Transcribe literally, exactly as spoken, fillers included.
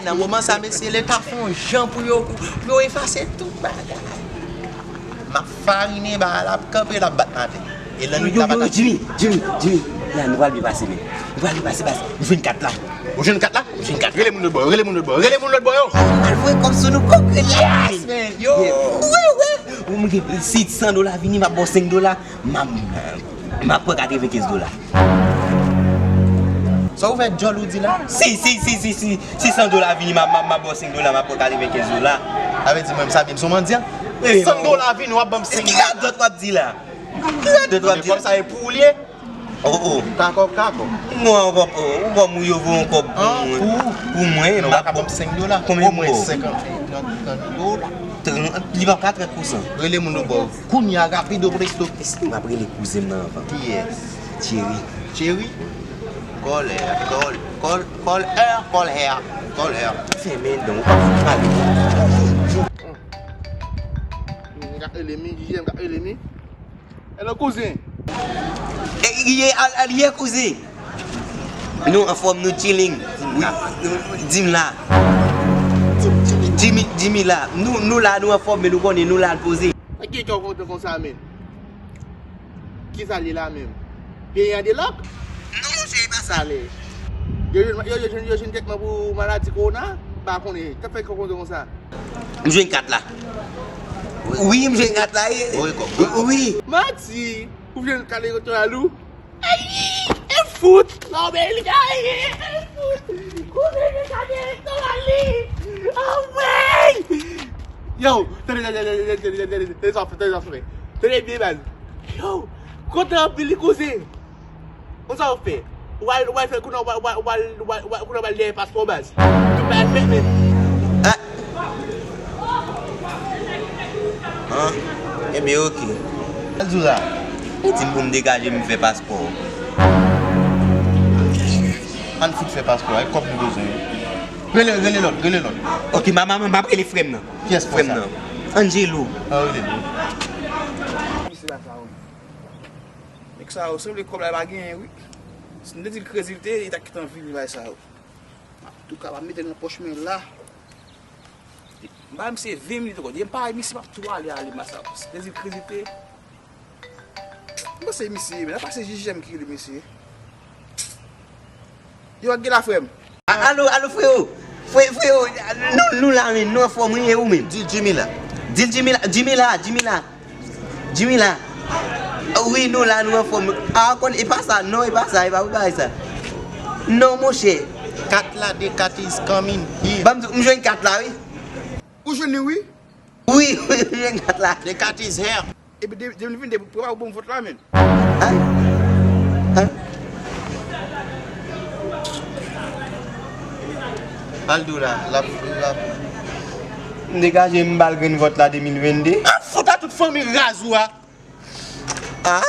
Nan moman sa, mesye, Leta fè yon jan pou yo, pou yo efase tout bagay. M ap farinen bagay la, ap kanpe, l ap bat nan tè. E lannwit la pa ka. Jimmy, Jimmy, Jimmy, la, nou pral byen pase, men. Nou pral byen pase, baz. Nou jwenn kat la. Ou jwenn kat la? Ou jwenn kat la? Rele moun lòt bò yo, rele moun lòt bò yo, rele moun lòt bò yo. Al voye kòb sou nou, kòb red la. Yes, man, yo. Yeah. Wi, wi. Ou mwen gen, si san dola vini, m ap ba w senk dola. M ap, m ap pran katrevenkenz dola. Sa ou fè djòl ou di la? Si, si, si, si, si, si san dola vini, m ap, m ap, m ap ba w senk dola, m ap pran katrevenkenz dola. Sa vle di mwen, m sa byen, m se yon mandyan? Wi, san dola vini, w ap ban m senk dola. Ki radòt w ap di la? Ki radòt w ap di la? Kòb sa e pou ou l ye? Oh, oh. Ou ka kòb, ou ka kòb. Mwen ankò, oh, ou kòm ou yo voye yon kòb pou mwen. Pou mwen, non, m ap ba w senk dola. Konbyen pou ou? Omwen senkant, trant, trant dola. Trant, li p ap ka trant pou san. Rele moun lòt bò. Kounye a, rapido presto. Èske m ap rele kouzen m nan anvan? Kiyès? Thierry. Thierry? Call her, call, call, call her, call her, call her. Fèmen dan w, ou pa fout pale. M ka rele mi, J J M ka rele mi. Hello, kouzen. E, li ye, al, al ye, kouzen. Nou anfòm, nou chilling. Wi, nou, Jim la. Jimmy, Jimmy la. Nou, nou la, nou anfòm, men nou konnen nou la poze. Sa ki kè w kontan konsa, men? Kisa li la menm? Peyi an delòk? Non, monchè, e pa sa li. Yo jwenn, yo, yo jwenn, yo jwenn tretman pou maladi kowona? M pa konnen. Sa k fè kè w kontan konsa? M jwenn kat la. Wi, m jwenn kat la, wi. Wi, kòb, wi, kòb. Wi. Manti! Ou jwenn kat elektoral ou? Ayi! E fout! Anmèy, ayi! E fout! Kote jwenn kat elektoral li? Anmèy! Yo, tande, tande, tande, tande, tande, tande, tande sa w fè, tande sa w fè. Tande byen, baz. Yo, kontan anpil li, kouzen. Konsa w fè. W al, w al fè kounye a, w al, w al, w al, w al, w al, kounye a w al dèyè paspò, baz. Tout bagay fèt, men. Ah. Ah, ebyen, oke. Sa l di w la? Li di m pou m degaje m fè paspò. Ann fout fè paspò a, e kòb nou bezwen. Rele, rele lòt, rele lòt. Oke, ma, ma, ma, m ap rele frè m nan. Kiyès frè m nan? Angelo. Ah, rele l. Misye la sa, wi. Nèg sa yo, sanble kòb la pa genyen, wi. Si m te di l krezi l te ye, li ta kite anvi li bay sa yo. Antouka, m ap mete l nan pòch mwen la. M ba misye ven minit ankò. Depi m pa wè misye, m ap tou ale, ale, masa. Si m te di l krezi l te ye. M panse misye, men apa se J J M ki rele misye. Yo, ak gen la, frè m. A-, alo, alo, frewo. Fre-, frewo, nou, nou la, men, nou anfòm, wi, e ou menm? Di Jimmy la. Di l Jimmy la, Jimmy la, Jimmy la. Jimmy la. Wi, nou la, nou anfòm. A, konn, e pa sa, non, e pa sa, e pa pou bagay sa. Non, monchè. Kat la, the cat is coming here. Ban m di w, m jwenn kat la, wi. Ou jwenn li, wi? Wi, wi, m jwenn kat la. The cat is here. Epi de, de vin de, prepare w pou m vòt la, men. An? An? Al di w la, l ap, l ap. M degaje m ba l grenn vòt la de mil vennde. An fout a tout fanmi raz ou a. Ah?